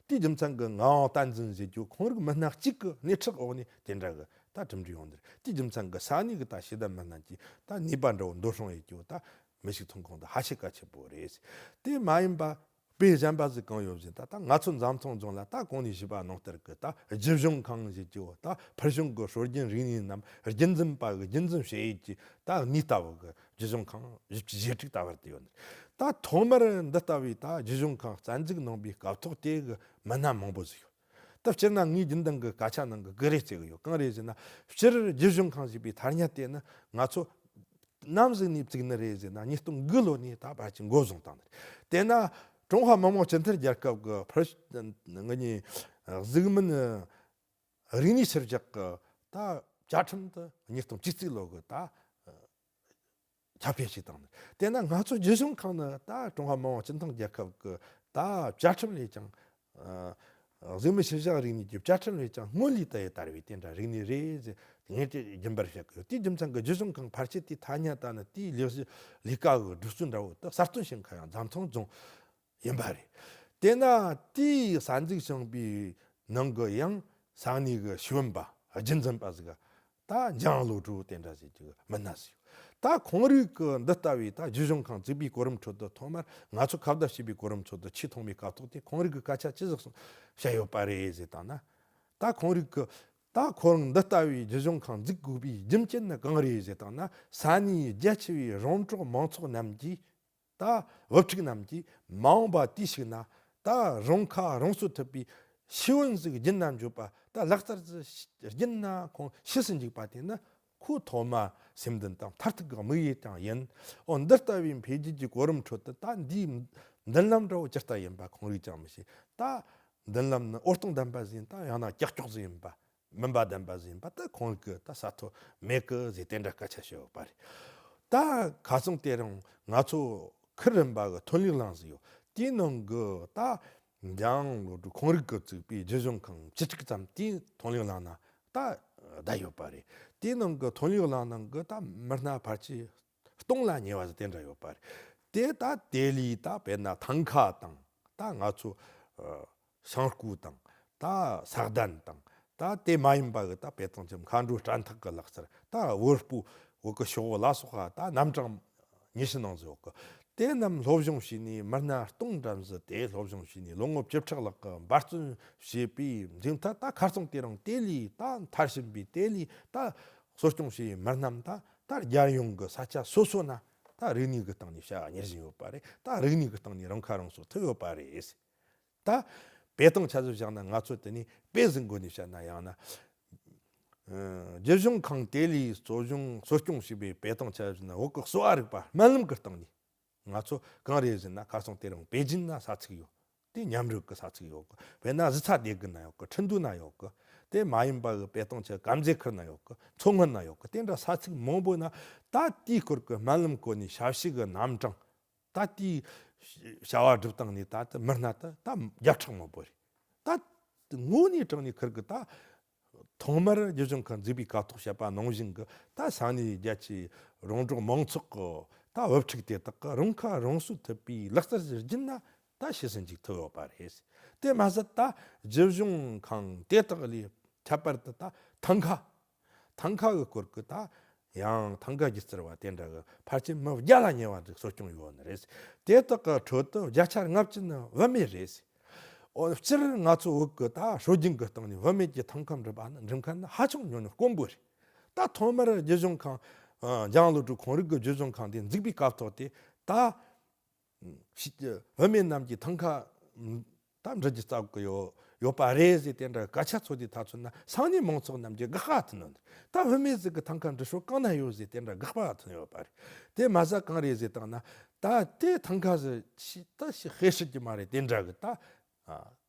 དེའི་རྒྱུ་མཚན་གྱིས་ངག་དབང་བསྟན་འཛིན་ཟེར་རྒྱུ་ཁོང་རིག་མི་སྣ་གཅིག་གི་སྣེ་ཁྲིད་འོག་ནས་དེ་འདྲ་གི་ད་གྲུབ་འབྲས་ཡོང་འདིར། དེའི་རྒྱུ་མཚན་གྱིས་ས་གནས་གི་ད་ཤེས་ལྡན་མི་སྣ་གྱིས་ད་ནུས་པ་འདྲ་བོ་འདོན་སྤྲོད་ཡེད་རྒྱུ་ད་མི་ཤུགས་ཐོན་ཁུངས་ད་ཧ་ཅང་གལ་ཆེན་པོ་རེད། དེ་མ་ཡིན་པ། དཔེ་གཞན་པ་ཟིག་གང་ཡོད་ཟེར་ན། ད་ད་ང་ཚོ་འཛམ་ཐང་རྫོང་ལ་ད་གོང་ནས་ཞུས་པ་ནང་ལྟར་གྱི་ད་རྒྱུ་གཞུང་ཁང་ཟེར་རྒྱུ། ད་ཕུལ་བྱུང་གི་སྲོལ་རྒྱུན་རིག་གནས་རྣམས་རྒྱུན་འཛིན་པ་གི་རྒྱུན་འཛིན་བྱེད་ཡུལ་གྱི་ད་གནས་ལྟ་བུ་གི་ རྒྱུ་གཞུང་ཁང་བཞི་བཅུ་ཞེ་དྲུག་ད་བར་དུ་ཡོད། ད་ཐོག་མར་འདི་ལྟ་བུའི་ད་རྒྱུ་གཞུང་ཁང་རྩ་འཛུགས་གནང་བའི་སྐབས་ཐོག་དེ་གི་མི་སྣ་མང་པོ་ཟིག་ཡོད། ད་སྤྱིར་ན་ངའི་རྒྱུན་ལྡན་གི་སྐད་ཆ་ནང་གི་གི་རེ་བྱེད་གི་ཡོད། གང་རེད་ཟེར་ན། སྤྱིར་རྒྱུ་གཞུང་ཁང་ཞེས་པའི་ཐ་སྙད་དེ་ནི་ང་ཚོ་ནམ་ཟིག་ནས་བཙུགས་ནི་རེད་ཟེར་ན། ཉིས་སྟོང་དགུ་ལོ་ནས་ད་བར་གྱི་འགོ་བཟུང་བཏང་ནི་རེད། དེས་ན་ཀྲུང་ཧྭ་མི་དམངས་སྤྱི་མཐུན་རྒྱལ་ཁབ་གི་ཕར་ངི་ནི་གཟུགས་མིན་རིག་གནས་ཕྱི་བཞག་གི་ད་བཅའ་ཁྲིམས་དེ་ཉིས་སྟོང་བཅུ་གཅིག་ལོ་གི་ད་ཁྱབ་སྤེལ་བྱས་བཏང་ནི། དེས་ན་ང་ཚོ་རྒྱུ་གཞུང་ཁང་ནི་ད་ཀྲུང་ཧྭ་མི་དམངས་སྤྱི་མཐུན་རྒྱལ་ཁབ་ཀྱི་ད་བཅའ་ཁྲིམས་ལས་ཀྱང་། ཨ། གཟུགས་མེད་ཤུལ་བཞག་རིག་གནས་ཀྱི་བཅའ་ཁྲིམས་ལས་ཀྱང་སྔོན་ལས་ད་ཡི་དར་བའི་དེ་འདྲ་རིག་གནས་རེད་ཟེར། ངས་དེ་རྒྱུན་པར་བཤད་ཀྱི་ཡོད། དེའི་རྒྱུ་མཚན་གྱིས་རྒྱུ་གཞུང་ཁང་ཕལ་ཆེར་དེའི་ཐ་སྙད་ད་ནི་དེའི་ལས་གཞི་ལས་ཀ་གི་སྒྲིག་སྲོལ་འདྲ་བོ་དེ་གསར་གཏོད་བྱེད་མཁན་ཡང་རྫ་མཚོ་རྫོང་ཡིན་པ་རེད། དེས་ན་དེའི་གསར་འཛུགས་བྱུང་བའི་ནང་གི་ཡང་ས་གནས་ཀྱི་ཤེས་ཡོན་པ་རྒྱུན་འཛིན་པ་ཟིག་ག་ད་འཇང་བློ་གྲོས་དེ་འདྲ་ཟེར་གྱི་མི་སྣ་ཟིག་ཡོད། ད་ཁོང་རིགས་ཀྱི་འདི་ལྟ་བུའི་ད་རྒྱུ་གཞུང་ཁང་བཙུགས་པའི་གོ་རིམ་ཁྲོད་དུ་ཐོག་མར་ང་ཚོ་ཁ་བརྡ་བྱས་པའི་གོ་རིམ་ཁྲོད་དུ་ཆེས་ཐོག་མའི་སྐབས་ཐོག་དེ་ཁོང་རིགས་ཀྱི་སྐད་ཆ་ཅི་ཟིག་གསུངས་བཤད་ཡོད་པ་རེད་ཟེར་བཏང་ན། ད་ཁོང་རིགས་ཀྱི་ད་ཁོ་རང་འདི་ལྟ་བུའི་རྒྱུ་གཞུང་ཁང་འཛུགས་དགོས་པའི་རྒྱུ་རྐྱེན་ནི་གང་རེད་ཟེར་བཏང་ན། ས་གནས་རྒྱ་ཆེ་བའི་རོང་འབྲོག་མང་ཚོགས་རྣམས་ཀྱིས། ད་བུ་ཕྲུག་རྣམས་ཀྱིས་མ་འོངས་པ་དུས་ཤིག་ན་ད་རང་ཁ་རང་གསོ་ཐུབ་པའི་ཤེས་ཡོན་ཟིག་རྒྱུན་ན་འཇོག་པ། ད་ལག་རྩལ་ཟིག་རྒྱུན་ན་ཁོང་ཤེས་སུ་འཇུག་པ་དེ་ནི་ཁོ་ཐོག་མ་སེམས་འདུན་དང་མཐར་ཐུག་གི་དམིགས་ཡུལ་ཀྱང་ཡིན། འོ་འདི་ལྟ་བུའི་འཕེལ་རྒྱས་ཀྱི་གོ་རིམ་ཁྲོད་དུ་ད་འདིའི་མདུན་ལམ་འདྲ་བོ་ཇི་ལྟར་ཡིན་པ་ཁོང་རིགས་ཀྱང་མི་ཤེས། ད་མདུན་ལམ་ནི་འོད་སྟོང་ལྡན་པ་ཟིག་ཡིན། ད་ཡང་ན་ཀྱག་ཀྱོག་ཟིག་ཡིན་པ། མུན་པ་ལྡན་པ་ཟིག་ཡིན་པ་ད་ཁོང་གིས་ད་ས་ཐོ་མེད་གི་ཟེར་དེ་འདྲ་སྐད་ཆ་བཤད་ཡོད་པ་རེད། ད་ཁ་སང་དེ་རིང་ང་ཚོ་ཁུལ་རིམ་པ་གི་ཐོན་ལས་གླིང་ཟིག་ཡོད། དེའི་ནང་གི་ད་འཇང་བློ་གྲོས་ཁོང་རིགས་ཀྱིས་བཙུགས་པའི་རྒྱུ་གཞུང་ཁང་བཅུ་དྲུག་ཙམ་དེའི་ཐོན་ལས་གླིང་ན་ད་བསྡད་ཡོད་པ་རེད། དེའི་ནང་གི་ཐོན་ལས་གླིང་ནང་གི་ད་མི་སྣ་ཕལ་ཆེར་སྟོང་ལ་ཉེ་བ་ཟིག་དེ་འདྲ་ཡོད་པ་རེད། དེ་ད་དེ་ལས་ད་དཔེར་ན་ཐང་ཁ་དང་། ད་ང་ཚོ་ཨ་ཤིང་སྐོགས་དང་། ད་ས་གདན་དང་། ད་དེ་མ་ཡིན་པ་གི་ད་དཔེ་དང་ཆ་མཁའ་འགྲོ་སྤྲིན་ཐག་གི་ལག་རྩལ། ད་བོད་སྤོ་བོད་གི་ཤོག་བུ་ལ་སོགས་པ་ད་རྣམ་གྲངས་ཉི་ཤུ་ནང་ཟིག་ཡོད་གི། དེ་རྣམས་སློབ་སྦྱོང་བྱས་ནས་མི་སྣ་སྟོང་འགྲམ་ཟིག་དེ་སློབ་སྦྱོང་བྱས་ནས་ལོ་ངོ་བཅུ་ཕྲག་ལྷག་གི་འབད་བརྩོན་བྱས་པའི་མཇུག་མཐར་ད་ཁ་སང་དེ་རིང་དེ་ལས་ད་མཐར་ཕྱིན་པའི། དེ་ལས་ད་གསོ་སྐྱོང་བྱས་པའི་མི་རྣམས་ད་ད་རྒྱལ་ཡོངས་ཀྱི་ས་ཆ་སོ་སོ་ན་ད་རིག་གནས་ཀྱི་སྟེང་ནས་ཕྱག་གཉེར་བཞིན་ཡོད་པ་རེད། ད་རིག་གནས་ཀྱི་སྟེང་ནས་རང་ཁ་རང་གསོ་ཐུབ་ཡོད་པ་རེད། ད་དཔེ་དང་ཆ་བཞག་ན་ང་ཚོ་དེ་ནས་དཔེ་ཟིག་འགོ་ནས་བཤད་ན། ཡང་ན་ཨ་རྒྱུ་གཞུང་ཁང་དེ་ལས་གསོ་སྦྱོང་གསོ་སྐྱོང་བྱས་པའི་དཔེ་དང་ཆ་བཞག་ན། བོད་ཀྱི་གསོ་བ་རིག་པ་སྨན་ལམ་གྱི་སྟེང་ནས་ང་ཚོ་གང་རེད་ཟེར་ན། ཁ་སང་དེ་རིང་པེ་ཅིན་ན་ས་ཚིགས་ཡོད། དེ་མཉམ་རུབ་ཀྱི་ས་ཚིགས་ཡོད་གི། དཔེར་ན་གཟི་ཚ་སྡེ་དགུ་ན་ཡོད་གི། ཁྲིན་ཏུའུ་ན་ཡོད་གི། དེ་མ་ཡིན་པ་གི་དཔེ་དང་ཆ་དཀར་མཛེས་ཁུལ་ན་ཡོད་གི། མཚོ་སྔོན་ན་ཡོད་གི། དེ་འདྲ་ས་ཚིགས་མང་པོ་ན་ད་དེའི་སྐོར་གྱི་སྨན་ལམ་སྐོར་ནས་ཞབས་ཞུ་གི་རྣམ་གྲངས། ད་དེའི་བྱ་བ་སྒྲུབ་སྟངས་ནས་ད་ལྟ་མི་སྣ་ད་ད་བརྒྱ་ཕྲག་མང་པོ་རེད། ད་དངོས་གནས་དྲང་གནས་ཁུལ་གྱི་ད་ཐོག་མར་རྒྱུ་གཞུང་ཁང་འཛུགས་པའི་སྐབས་ཐོག་བཤད་པ་ནང་བཞིན་གྱི་ད་ས་གནས་རྒྱ་ཆེའི་རོང་འབྲོག་མང་ཚོགས་ཀྱི་ད་བུ་ཕྲུག་དེ་དག་གི་རང་ཁ་རང་གསོ་ཐུབ་པའི་ལག་རྩལ་ཟིག་སྦྱིན་ན་ད་ཤེས་སུ་འཇུག་ཐུབ་ཡོད་པ་རེད། དེ་མ་ཟད་ད་རྒྱུ་གཞུང་ཁང་དེ་དག་ལས་ཁྱད་པར་དུ་ད་ཐང་ཁ། ཐང་ཁ་གི་སྐོར་གྱི་ད་ཡང་ཐང་ཁ་སྒྱུ་རྩལ་བ་དེ་འདྲ་གི་ཕལ་ཆེར་མི་བརྒྱ་ལ་ཉེ་བ་ཟིག་གསོ་སྐྱོང་ཡོད་ནི་རེད། དེ་དག་གི་ཁྲོད་དུ་བརྒྱ་ཆ་ལྔ་བཅུ་ནི་བུད་མེད་རེད། འོ་སྤྱིར་ང་ཚོ་བོད་ཀྱི་ད་སྲོལ་རྒྱུན་གྱི་སྟེང་ནས་བུད་མེད་ཀྱི་ཐང་ཁ་འགྲིམ་པ་ནི་འགྲིམ་མཁན་ནི་ཧ་ཅང་ཉུང་ནི་དཀོན་པོ་རེད། ད་ཐོག་མར་རྒྱུ་གཞུང་ཁང་ཨ་འཇང་བློ་གྲོས་ཁོང་རིགས་ཀྱི་རྒྱུ་གཞུང་ཁང་དེ་འཛུགས་པའི་སྐབས་ཐོག་དེ་ད་བུད་མེད་རྣམས་ཀྱིས་ཐང་ཁ་ད་འགྲུལ་རྒྱུ་རྩ་གི་ཡོད་ཡོད་པ་རེད་ཟེར་དེ་འདྲ་སྐད་ཆ་ཚོགས་དུས་ཐག་ཚོད་ན་ས་གནས་མང་ཚོགས་རྣམས་ཀྱིས་དགག་པ་ཐོན་ནོ། ད་བུད་མེད་ཟིག་གི་ཐང་ཁ་འགྲུལ་ཕྱོགས་གང་ན་ཡོད་ཟེར་དེ་འདྲ་དགག་པ་ཐོན་ཡོད་པ་རེད། དེ་མ་ཟད་གང་རེད་ཟེར་བཏང་ན། ད་དེ་ཐང་ཁ་ཟིག་ཤི་ད་ཤི་ཤེས་སྲིད་ཀྱི་མ་རེད། དེ་འདྲ་གི་ད་ཨ་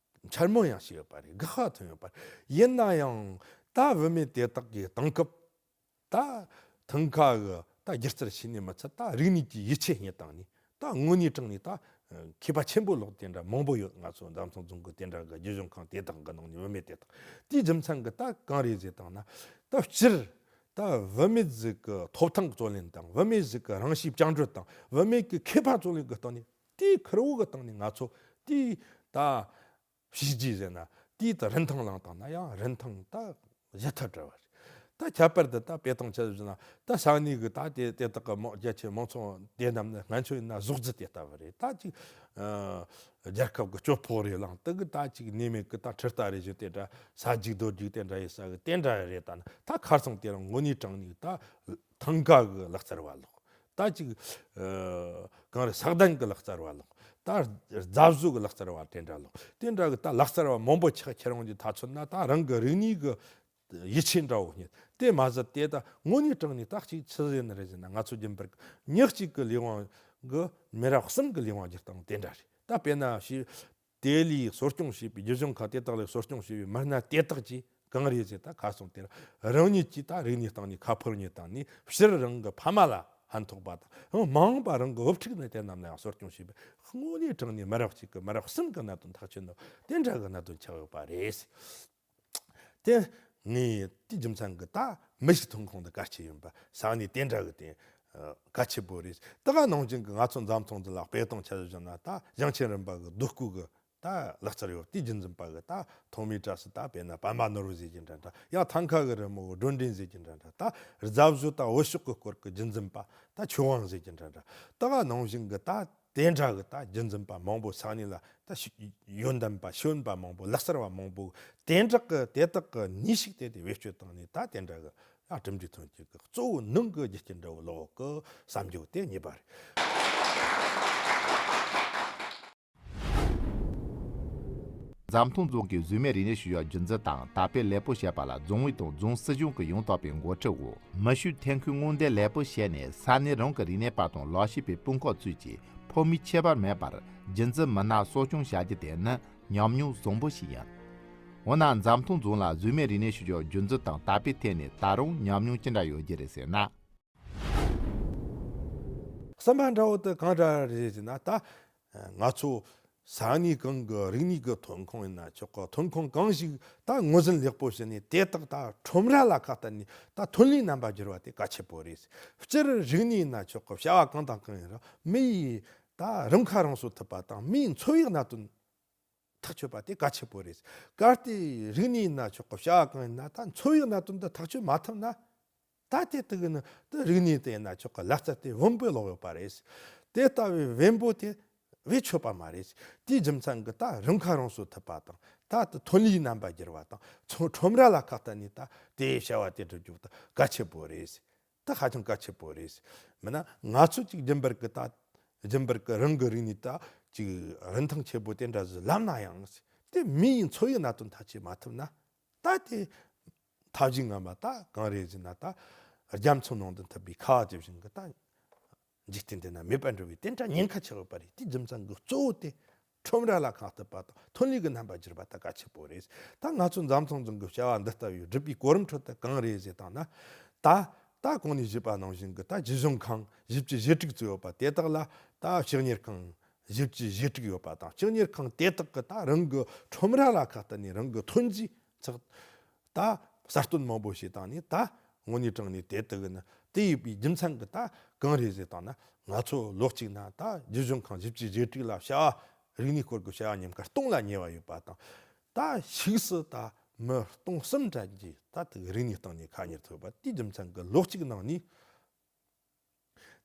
འཕྱ་སྨོད་ཡང་བྱས་ཡོད་པ་རེད། དགག་པ་ཐོན་ཡོད་པ་རེད། ཡིན་ན་ཡང་ད་བུད་མེད་དེ་དག་གི་དེང་སྐབས་ད་ཐང་ཁ་གི་ད་སྒྱུ་རྩལ་ཤེས་ནས་མི་ཚད་ད་རིག་གནས་ཀྱི་ཡིད་ཆེས་རྙེད་བཏང་ནས་ད་དངོས་གནས་དྲང་ནས་ད་མཁས་པ་ཆེན་པོ་ལོག་དེ་འདྲ་མང་པོ་ཡོད། ང་ཚོ་འདམ་ཚོང་རྫོང་གི་དེ་འདྲ་གི་རྒྱུ་གཞུང་ཁང་དེ་དག་གི་ནང་ནས་བུད་མེད་དེ་དག་དེའི་རྒྱུ་མཚན་གྱིས་ད་གང་རེད་ཟེར་བཏང་ན། ད་སྤྱིར་ད་བུད་མེད་ཟིག་གི་ཐོབ་ཐང་རྩོད་ལེན་དང་བུད་མེད་ཟིག་གི་རང་གཤིས་བཅིངས་འགྲོལ་དང་བུད་མེད་ཀྱི་མཁས་པ་རྩོད་ལེན་གྱི་སྟེང་ནས་དེའི་ཁེར་བོ་གི་སྟེང་ནས་ང་ཚོ་དེའི་ད་བྱས་རྗེས་ཟེར་ན་དེའི་ད་རིན་ཐང་བླངས་བཏང་ན་ཡང་རིན་ཐང་ད་གཞལ་ཐབས་བྲལ་བ་རེད། ད་ཁྱད་པར་དུ་ད་དཔེ་དང་ཆ་བཞག་ན་ད་ས་གནས་གི་ད་དེ་དེ་དག་གི་མང་རྒྱ་ཆེ་མང་ཚོགས་དེ་རྣམས་ནི་སྔོན་ཆད་ཡིན་ན་ཟོག་རྫི་དེ་ལྟ་བུ་རེད། ད་ཅིག་ཨ་རྒྱལ་ཁབ་གི་སྤྱོད་ཕོགས་རེ་བླངས། དེ་གི་ད་ཅིག་གནས་མེད་གི་ད་ཁྲི་རྟ་རེ་བཞིན་དེ་འདྲ་ས་རྒྱུག་རྡོ་རྒྱུག་དེ་འདྲ་ཡེད་ས་གི་དེ་འདྲ་རེད། ད་ནི་ད་ཁ་སང་དེ་རིང་དངོས་གནས་དྲང་གནས་ད་ཐང་ཁ་གི་ལག་རྩལ་བ་ལོག་ད་ཅིག་ཨ་གང་རེད། ས་གདན་གྱི་ལག་རྩལ་བ་ལོག་ད་རྫ་བཟོ་གི་ལག་རྩལ་བ་དེ་འདྲ་ལོག་དེ་འདྲ་གི་ད་ལག་རྩལ་བ་མང་པོ་ཆགས་ཁྱེར་འོང་གི་ཐག་ཆོད་ན། ད་རང་གི་རིག་གནས་གི་ཡིད་ཆེས་འདྲ་བོ་རྙེད། དེ་མ་ཟད་དེ་ད་དངོས་གནས་དྲང་གནས་ད་ཅིག་ཆི་ཟེར་ནི་རེད་ཟེར་ན། ང་ཚོ་རྒྱུན་པར་མྱི་གཅིག་གི་ལས་དབང་གི་མི་རབས་གསུམ་གི་ལས་དབང་བསྒྱུར་སྟངས་དེ་འདྲ་རེད། ད་དཔེར་ན་ཞེས་དེ་ལས་གསོ་སྐྱོང་བྱས་པའི་རྒྱུ་གཞུང་ཁག་དེ་དག་ལས་གསོ་སྐྱོང་བྱས་པའི་མི་སྣ་དེ་དག་གིས་གང་རེད་ཟེར། ད་ཁ་སང་དེར་རང་ཉིད་ཀྱིས་ད་རིག་གནས་སྟེང་ནས་ཁ་ཕོར་རྙེད་བཏང་ནས་སྤྱིར་རང་གི་ཕ་མ་ལ་ཕན་ཐོགས་པ་དང་། མ་འོངས་པ་རང་གི་བུ་ཕྲུག་ནི་དེ་རྣམས་ལ་ཡང་གསོ་སྐྱོང་བྱས་པའི་དངོས་གནས་དྲང་གནས་མི་རབས་གཅིག་གི་མི་རབས་གསུམ་གི་གནད་དོན་ཐག་ཆོད་ནོ་དེ་འདྲ་གི་གནད་དོན་ཆགས་ཡོད་པ་རེད། དེ་ངས་དེའི་རྒྱུ་མཚན་གྱིས་ད་མི་གཞིའི་ཐོན་ཁུངས་འདི་གལ་ཆེ་ཡིན་པ། ས་གནས་དེ་འདྲ་གི་དེ་གལ་ཆེ་པོ་རེད། ད་ག་ནང་བཞིན་གྱི་ང་ཚོ་འཛམ་ཐང་འདི་ལ་དཔེ་སྟོན་ཆ་བཞག་ན། ད་ཞིང་ཆེན་རིམ་པ་གི་རྡོ་བརྐོས་གི་ད་ལག་རྩལ་ཡོད། དེའི་རྒྱུན་འཛིན་པ་གི་ད་ཐོག་མའི་གྲས་སུ་ད་དཔེར་ན་པད་མ་ནོར་བུ་ཟེར་གྱི་འདྲ་འདྲ། ཡང་ཐང་ཁ་གི་རི་མོ་གི་སྒྲོན་འདྲེན་ཟེར་གྱི་འདྲ་འདྲ། ད་རྫ་བཟོ་ད་བུ་ཤོག་གི་སྐོར་གྱི་རྒྱུན་འཛིན་པ་ད་ཆོས་དབང་ཟེར་གྱི་འདྲ་འདྲ། ད་ག་ནང་བཞིན་གྱི་ད་དེ་འདྲ་གི་ད་རྒྱུན་འཛིན་པ་མང་པོ། ས་གནས་ལ་ད་ཤི་ཡོན་ཏན་པ་ཤེས་ཡོན་པ་མང་པོ། ལག་རྩལ་བ་མང་པོ་དེ་འདྲ་གི་དེ་དག་གི་ནུས་ཤུགས་དེ་དེ་བེད་སྤྱོད་བཏང་ནས་ད་དེ་འདྲ་གི་ད་གྲུབ་འབྲས་ཐོན་རྒྱུ་གི་གཙོ་བོ་ནང་གི་རྒྱུ་རྐྱེན་འདྲ་བོ་ལོག་གི་བསམ་རྒྱུ་དེ་གཉིས་པ་རེད། འཛམ་ཐང་རྫོང་གིས་བཟོ་མའི་རིག་གནས་ཤུལ་བཞག་རྒྱུན་འཛིན་དང་དར་སྤེལ་ལེགས་པོ་བྱས་པ་ལ་རྫོང་ཨུད་དང་རྫོང་སྲིད་གཞུང་གི་ཡང་དག་པའི་འགོ་ཁྲིད་འོག་མི་ཤུགས་ཐོན་ཁུངས་སྔོག་འདོན་ལེགས་པོ་བྱས་ནས། ས་གནས་རང་གི་རིག་གནས་པ་དང་ལག་ཤེས་པའི་དཔུང་ཁག་བཙུགས་ཀྱིས་ཕོ་མོའི་ཁྱད་པར་མེད་པར་རྒྱུན་འཛིན་མི་སྣ་གསོ་སྐྱོང་བྱ་རྒྱུ་དེ་ནི་ཉམས་མྱོང་བཟང་པོ་ཞིག་ཡིན། འོ་ན་འཛམ་ཐང་རྫོང་ལ་བཟོ་མའི་རིག་གནས་ཤུལ་བཞག་རྒྱུན་འཛིན་དང་དར་སྤེལ་ཐད་ནས་ད་རུང་ཉམས་མྱོང་ཅི་འདྲ་ཡོད་རྒྱུ་རེད་ཟེར་ན། གསུམ་པ་འདྲ་བོ་དེ་གང་འདྲ་རེད་ཟེར་ན། ད་ང་ཚོ་ས་གནས་གང་གི་རིག་གནས་ཀྱི་ཐོན་ཁུངས་ཡིན་ན་ཆོག་གི། ཐོན་ཁུངས་གང་ཞིག་ད་ངོས་འཛིན་ལེགས་པོ་བྱས་ནས་དེ་དག་ད་ཁྲོམ་ར་ལ་ཁ་གཏད་ནས་ད་ཐོན་ལས་རྣམ་པ་བསྒྱུར་བ་དེ་གལ་ཆེ་པོ་རེད། སྤྱིར་རིག་གནས་ཡིན་ན་ཆོག་གི། བྱ་བ་གང་དང་གང་ཡིན་རུང་མི་ཡིས་ད་རང་ཁ་རང་གསོ་ཐུབ་པ་དང་། མིའི་འཚོ་བའི་གནད་དོན་ཐག་ཆོད་པ་དེ་གལ་ཆེ་པོ་རེད། གལ་ཏེ་རིག་གནས་ཡིན་ན་ཆོག་གི། བྱ་བ་གང་ཡིན་ན་ད་འཚོ་བའི་གནད་དོན་དེ་ཐག་གཅོད་མ་ཐུབ་ན། ད་དེ་དག་ནི་དེ་རིག་གནས་དེ་ཡིན་ན་ཆོག་གི། ལག་རྩལ་དེ་བེམ་པོ་ལོག་ཡོད་པ་རེད། དེ་ལྟ་བུའི་བེམ་པོ་དེ་བེད་ཆོག་པ་མ་རེད། དེའི་རྒྱུ་མཚན་གྱིས་ད་རང་ཁ་རང་གསོ་ཐུབ་པ་དང་། ད་དེ་ཐོན་ལས་རྣམ་པ་བསྒྱུར་བ་དང་། ཚོ་ཁྲོམ་ར་ལ་ཁ་གཏད་ནས་ད་དེའི་བྱ་བ་དེ་སྒྲུབ་རྒྱུ་དེ་གལ་ཆེ་པོ་རེད། ད་ཧ་ཅང་གལ་ཆེ་པོ་རེད། མིན་ན་ང་ཚོ་ཅིག་རྒྱུན་པར་གི་ད་རྒྱུན་པར་གི་རང་གི་རིག་གནས་ད་ཅིག་རིན་ཐང་ཆེ་པོ་དེ་འདྲ་ཟིག་ལབ་ན་ཡང་། དེ་མིའི་འཚོ་བའི་གནད་དོན་ཐག་གཅོད་མ་ཐུབ་ན། ད་དེ་ཐབས་ཇུས་ངན་པ་ད་གང་རེད་ཟེར་ན། ད་རྒྱ་མཚོ་ནང་དུ་འཐིབས་པའི་ཁ་བ་ཇི་བཞིན་གི་ད་འཇིག་རྟེན་འདི་ན་མེད་པར་འགྲོ་བའི་དེ་འདྲ་ཉེན་ཁ་ཆགས་ཡོད་པ་རེད། དེའི་རྒྱུ་མཚན་གྱིས་གཙོ་བོ་དེ་ཁྲོམ་ར་ལ་ཁ་གཏད་པ་དང་ཐོན་ལས་ཀྱི་རྣམ་པ་བསྒྱུར་བ་ད་གལ་ཆེ་པོ་རེད། ད་ང་ཚོ་འཛམ་ཐང་རྫོང་གི་བྱ་བ་འདི་ལྟ་བུའི་སྒྲུབ་པའི་གོ་རིམ་ཁྲོད་དུ་གང་རེད་ཟེར་བཏང་ན། ད་ད་གོང་ནས་ཞུས་པ་ནང་བཞིན་གྱི་ད་རྒྱུ་གཞུང་ཁང་བཞི་བཅུ་ཞེ་དྲུག་བཙུགས་ཡོད་པ་དེ་དག་ལ་ད་ཕྱགས་གཉེར་ཁང་བཞི་བཅུ་ཞེ་དྲུག་ཡོད་པ་དང་། ཕྱགས་གཉེར་ཁང་དེ་དག་གིས་ད་རང་གི་ཁྲོམ་ར་ལ་ཁ་གཏད་ནས་རང་གི་ཐོན་རྫས་ཚགས་ད་གསར་གཏོད་མང་པོ་བྱས་བཏང་ནས། ད་དངོས་གནས་དྲང་གནས་དེ་དག་ནི་དེ་ཡོད་པའི་རྒྱུ་མཚན་གྱིས་ད་གང་རེད་ཟེར་བཏང་ན། ང་ཚོ་ལོ་གཅིག་ན་ད་རྒྱུ་གཞུང་ཁང་བཞི་བཅུ་ཞེ་དྲུག་ལ་བྱ་བ་རིག་གནས་སྐོར་གྱི་བྱ་བ་ཉིན་དཀར་སྟོང་ལ་ཉེ་བ་ཡོད་པ་དང་། ད་ཕྱིས་སུ་ད་མི་སྟོང་གསུམ་གྲལ་གྱིས་ད་དེ་རིག་གནས་སྟེང་ནས་ཁ་གཉེར་ཐུབ་པ། དེའི་རྒྱུ་མཚན་གྱིས་ལོ་གཅིག་ནང་ནས་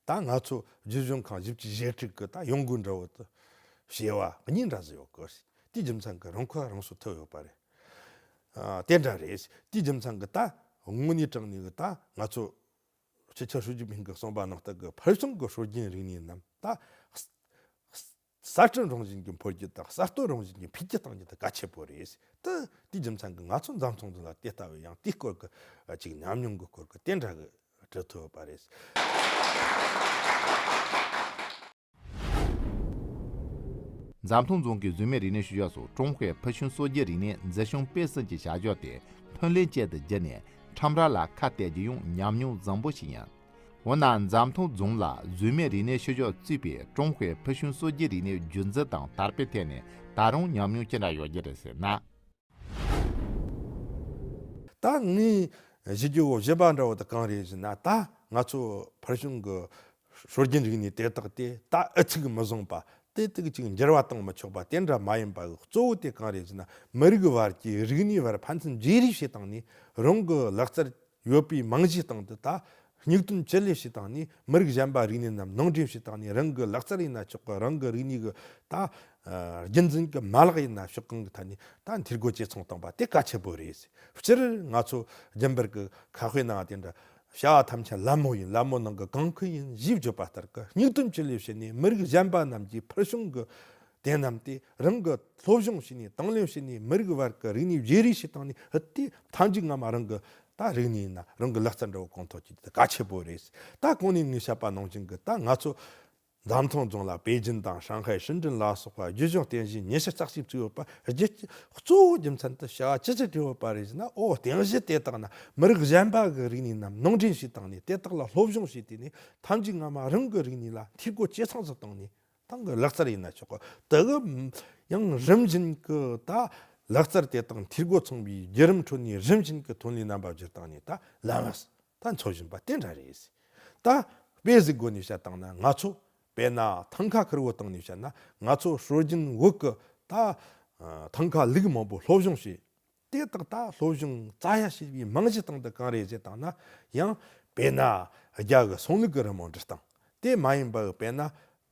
ད་ང་ཚོ་རྒྱུ་གཞུང་ཁང་བཞི་བཅུ་ཞེ་དྲུག་གི་ད་ཡོང་སྒོ་འདྲ་བོ་དེ་བྱེ་བ་གཉིས་འདྲ་ཟིག་ཡོད་གི། དེའི་རྒྱུ་མཚན་གྱིས་རང་ཁ་རང་གསོ་ཐུབ་ཡོད་པ་རེད། ཨ། དེ་འདྲ་རེད། དེའི་རྒྱུ་མཚན་གྱིས་ད་དངོས་གནས་དྲང་གནས་གི་ད་ང་ཚོ་སྤྱི་ཁྱབ་ཧྲུའུ་ཅི་ཕིང་གིས་གསུངས་པ་ནང་ལྟར་གྱི་ཕུལ་བྱུང་གི་སྲོལ་རྒྱུན་རིག་གནས་རྣམས་ད་གསར་སྐྲུན་རང་བཞིན་གྱིས་འཕེལ་རྒྱུ་དང་གསར་གཏོད་རང་བཞིན་གྱིས་འཕེལ་རྒྱས་གཏང་རྒྱུ་དེ་གལ་ཆེ་པོ་རེད། ད་དེའི་རྒྱུ་མཚན་གྱིས་ང་ཚོ་འཛམ་ཐང་འདི་ལ་དེ་ལྟ་བུའི་ཡང་དེའི་སྐོར་གྱི་ཅིག་ཉམས་མྱོང་གི་སྐོར་གྱི་དེ་འདྲ་གི་འབྲི་ཐུབ་པ་རེད། འཛམ་ཐང་རྫོང་གིས་བཟོ་མའི་རིག་གནས་ཤུལ་བཞག་སོགས་ཀྲུང་ཧྭའི་ཕུལ་བྱུང་སྲོལ་རྒྱུན་རིག་གནས་འཛིན་སྐྱོང་སྤེལ་གསུམ་གྱི་བྱ་གཞག་དེ་འཕེལ་ལེན་ཅན་དུ་བསྒྱུར་ནས་ཁྲོམ་ར་ལ་ཁ་གཏད་རྒྱུ་ཡང་ཉམས་མྱོང་བཟང་པོ་ཞིག་ཡིན། འོ་ན་འཛམ་ཐང་རྫོང་ལ་བཟོ་མའི་རིག་གནས་ཤུལ་བཞག་གཙོས་པའི་ཀྲུང་ཧྭའི་ཕུལ་བྱུང་སྲོལ་རྒྱུན་རིག་གནས་རྒྱུན་འཛིན་དང་དར་སྤེལ་ཐད་ནས་ད་རུང་ཉམས་མྱོང་ཅི་འདྲ་ཡོད་རྒྱུ་རེད་ཟེར་ན། ད་ངས་ཞུ་རྒྱུ་བོ་བཞི་པ་འདྲ་བོ་དེ་གང་རེད་ཟེར་ན། ད་ང་ཚོ་ཕུལ་བྱུང་གི་སྲོལ་རྒྱུན་རིག་གནས་དེ་དག་དེ་ད་ཨུ་ཚུགས་མི་བཟུང་པ། དེ་དག་ཅིག་འགྱུར་བ་གཏོང་མི་ཆོག་པ་དེ་འདྲ་མ་ཡིན་པ། གཙོ་བོ་དེ་གང་རེད་ཟེར་ན། མི་རིགས་བར་གྱི་རིག་གནས་བར་ཕན་ཚུན་བརྗེ་རེས་བྱེད་སྟངས་ནས་རང་གི་ལག་རྩལ་ཡོད་པའི་རྨང་གཞིའི་སྟེང་དུ་ད་མིག་སྟོན་ཅི་ལས་བྱེད་སྟངས་ནས། མི་རིགས་གཞན་པ་རིག་གནས་རྣམས་ནང་འདྲེན་བྱེད་སྟངས་ནས། རང་གི་ལག་རྩལ་ཡིན་ན་ཆོག་གི། རང་གི་རིག་གནས་ཀྱི་ད་ཨ་རྒྱུན་འཛིན་གྱི་མ་ལག་ཡིན་ན་ཆོག་གང་གི་ཐད་ནས་ད་འཐུས་སྒོ་ཇེ་ཚང་གཏོང་པ་དེ་གལ་ཆེ་པོ་རེད། སྤྱིར་ང་ཚོ་རྒྱུན་པར་གྱི་ཁ་དཔེ་ནང་དེ་འདྲ་ བྱ་བ་ཐམས་ཅད་ལད་མོ་ཡིན། ལད་མོ་ནང་གི་གང་ཁུ་ཡིན་ཞེས་བརྗོད་པ་ལྟར་གྱི་སྙིགས་དོན་བཅུད་ལས་བྱས་ནས་མི་རིགས་གཞན་པ་རྣམས་ཀྱི་ཕུལ་བྱུང་གི་དེ་རྣམས་ཏེ་རང་གི་སློབ་སྦྱོང་བྱས་ནས་དང་ལེན་བྱས་ནས་མི་རིགས་བར་གྱི་རིག་གནས་བརྗེ་རེས་བྱས་བཏང་ནས་ཨ་ཏེ་མཐའ་མཇུག་སྔ་མ་རང་གི་ད་རིག་གནས་ཡིན་ན་རང་གི་ལག་རྩལ་འདྲ་བོ་གོང་མཐོར་གྱི་གལ་ཆེ་པོ་རེད། ད་གོང་ནས་ངས་བཤད་པ་ནང་བཞིན་གྱི་ད་ང་ཚོ་འཛམ་ཐང་རྫོང་ལ་པེ་ཅིན་དང་ཧྲང་ཧའེ་ཧྲིན་ཀྲིན་ལ་སོགས་པ་རྒྱུ་ལྗོངས་རྟེན་གཞི་ཉི་ཤུ་རྩ་གཅིག་བཙུགས་ཡོད་པ་རྒྱུ་རྐྱེན་གཙོ་བོ་རྒྱུ་མཚན་དུ་བྱ་བ་ཅི་ཅི་བྲིས་ཡོད་པ་རེད་ཟེར་ན། ཨོ་རྟེན་གཞི་དེ་དག་ན་མི་རིགས་གཞན་པ་གི་རིག་གནས་རྣམས་ནང་འདྲེན་བྱས་བཏང་ནས་དེ་དག་ལ་སློབ་སྦྱོང་བྱས་ཏེ་ནས་ཐམས་ཅད་སྔ་མ་རང་གི་རིག་གནས་ལ་འཐུས་སྒོ་ཇེ་ཚང་དུ་བཏང་ནས་ཏང་གི་ལག་རྩལ་ཡིན་ན་ཆོག་གི། དེ་གི་ཡང་རིམ་བཞིན་གྱི་ད་ལག་རྩལ་དེ་དག་འཐུས་སྒོ་ཚང་བའི་བརྒྱུད་རིམ་ཁྲོད་ནས་རིམ་བཞིན་གྱི་ཐོན་ལས་རྣམ་པ་བསྒྱུར་བཏང་ནས་ད་ལམ་ད་འཚོལ་བཞིན་པ་དེ་འདྲ་རེད། ད་དཔེ་ཟིག་སྒོ་ནས་བཤད་བཏང་ན་ང་ཚོ་དཔེར་ན་ཐང་ཁ་ཁུར་བོ་སྟེང་ནས་བཤད་ན་ང་ཚོ་སྲོལ་རྒྱུན་བོད་ཀྱི་ད་ཐང་ཁ་ལུག་མང་པོ་སློབ་སྦྱོང་བྱས། དེ་དག་ད་སློབ་སྦྱོང་རྩ་ཡ་བྱས་པའི་རྨང་གཞི་སྟེང་དུ་གང་རེད་ཟེར་བཏང་ན་ཡང་དཔེར་ན་རྒྱ་གི་སོང་ལུག་གི་རི་མོ་འབྲི་སྟངས། དེ་མ་ཡིན་པ་གི་དཔེར་ན་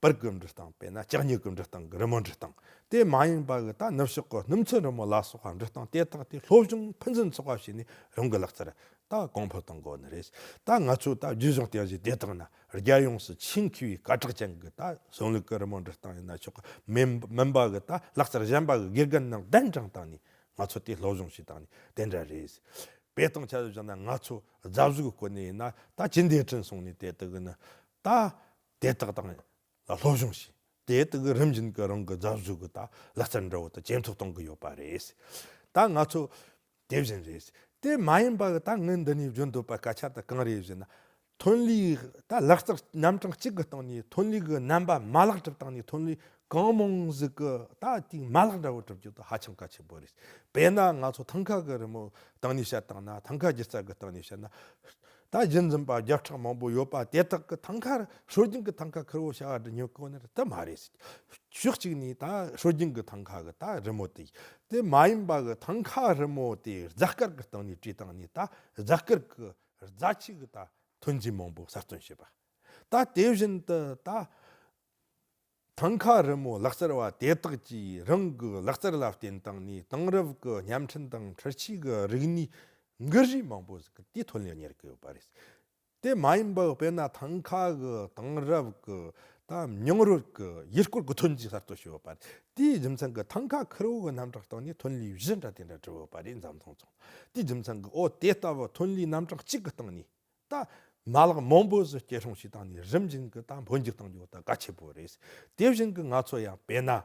པར་གི་འབྲི་སྟངས། དཔེར་ན་ལྕགས་སྨྱུག་གི་འབྲི་སྟངས་གི་རི་མོ་འབྲི་སྟངས། དེ་མ་ཡིན་པ་གི་ད་ནུབ་ཕྱོགས་གི་སྣུམ་ཚོན་རི་མོ་ལ་སོགས་པ་འབྲི་སྟངས་དེ་དག་དེ་སློབ་སྦྱོང་ཕུན་སུམ་ཚོགས་པ་བྱས་ནས་རང་གི་ལག་རྩལ་ད་གོང་འཕེལ་གཏོང་དགོས་ནི་རེད། ད་ང་ཚོ་ད་རྒྱུ་ལྗོངས་རྟེན་གཞི་དེ་དག་ན་རྒྱལ་ཡོངས་སུ་ཆེས་མཁས་པའི་སྐད་གྲགས་ཅན་གི་ད་སོང་ལུག་གི་རི་མོ་འབྲི་སྟངས་ཡིན་ན་ཆོག་གི། མིན་མིན་པ་གི་ད་ལག་རྩལ་གཞན་པ་གི་དགེ་རྒན་རྣམས་གདན་དྲངས་བཏང་ནས་ང་ཚོ་དེ་སློབ་སྦྱོང་བྱས་བཏང་ནས་དེ་འདྲ་རེད། དཔེ་དང་ཆ་བཞག་ན་ང་ཚོ་རྫ་བཞུགས་སྐོར་ནས་ཡིན་ན་ད་ཅི་འདྲའི་དྲིན་སོང་ནས་དེ་དག་གི་ནི་ད་དེ་དག་དང་ལ་སློབ་སྦྱོང་བྱས། དེ་དག་གི་རིམ་བཞིན་གྱི་རང་གི་རྫ་བཞུགས་གི་ད་ལག་རྩལ་འདྲ་བོ་ད་ཇེ་མཐོར་གཏོང་གི་ཡོད་པ་རེད། ད་ང་ཚོ་དེ་བཞིན་རེད། དེ་མ་ཡིན་པ་གི་ད་ངས་འདི་ནས་བརྗོད་འདོད་པ་སྐད་ཆ་དེ་གང་རེད་ཟེར་ན། ཐོན་ལས་ད་ལག་རྩལ་རྣམ་གྲངས་གཅིག་གི་སྟེང་ནས་ཐོན་ལས་གི་རྣམ་པ་མ་ལག་གྲུབ་བཏང་ནས་ཐོན་ལས་གང་མང་ཟིག་གི་ད་དེའི་མ་ལག་འདྲ་བོ་གྲུབ་རྒྱུ་དེ་ཧ་ཅང་གལ་ཆེན་པོ་རེད། དཔེར་ན་ང་ཚོ་ཐང་ཁ་གི་རི་མོ་སྟེང་ནས་བཤད་བཏང་ན། ཐང་ཁ་སྒྱུ་རྩལ་གི་སྟེང་ནས་བཤད་ན། ད་རྒྱུན་འཛིན་པ་བརྒྱ་ཕྲག་མང་པོ་ཡོད་པ་དེ་དག་གི་ཐང་ཁ་སྲོལ་རྒྱུན་གི་ཐང་ཁ་ཁུར་བོ་བྱ་བ་འབྲི་ཉན་གོ་ནི་རེད་དེ་མ་རེད། ཕྱོགས་གཅིག་ནས་ད་སྲོལ་རྒྱུན་གི་ཐང་ཁ་གི་ད་རི་མོ་དེ་དེ་མ་ཡིན་པ་གི་ཐང་ཁ་རི་མོ་དེ་རྫ་དཀར་གི་སྟེང་ནས་བྲིས་བཏང་ནས་ད་རྫ་དཀར་གི་རྫ་ཆས་གི་ད་ཐོན་རྫས་མང་པོ་གསར་གཏོད་བྱས་པ། ད་དེ་བཞིན་དུ་ད་ཐང་ཁ་རི་མོ་ལག་རྩལ་བ་དེ་དག་གིས་རང་གི་ལག་རྩལ་ལ་བརྟེན་བཏང་ནས་དེང་རབས་ཀྱི་བརྙན་འཕྲིན་དང་འཕྲུལ་ཆས་ཀྱི་རིག་གནས་འགུལ་རིས་མང་པོ་ཟིག་གི་དེའི་ཐོན་ལས་གཉེར་གི་ཡོད་པ་རེད། དེ་མ་ཡིན་པ་དཔེར་ན་ཐང་ཁ་གི་དེང་རབས་ཀྱི་ད་མྱོང་རོལ་གྱི་ཡུལ་སྐོར་གྱི་ཐོན་རྫས་གསར་གཏོད་བྱས་ཡོད་པ་རེད། དེའི་རྒྱུ་མཚན་གྱིས་ཐང་ཁ་ཁུར་བོ་གི་རྣམ་གྲངས་སྟེང་ནས་ཐོན་ལས་བཞི་འདྲ་དེ་འདྲ་གྲུབ་ཡོད་པ་རེད། འཛམ་ཐང་རྫོང་། དེའི་རྒྱུ་མཚན་གྱིས་ཨོ་དེ་ལྟ་བུ་ཐོན་ལས་རྣམ་གྲངས་གཅིག་གི་སྟེང་ནས། ད་མ་ལག་མང་པོ་ཟིག་སྐྱེད་སྲིང་བྱས་བཏང་ནས་རིམ་བཞིན་གྱི་ད་འཕོ་འགྱུར་གཏོང་རྒྱུ་ད་གལ་ཆེ་པོ་རེད། དེ་བཞིན་གྱི་ང་ཚོ་ཡང་དཔེར་ན། ཨ།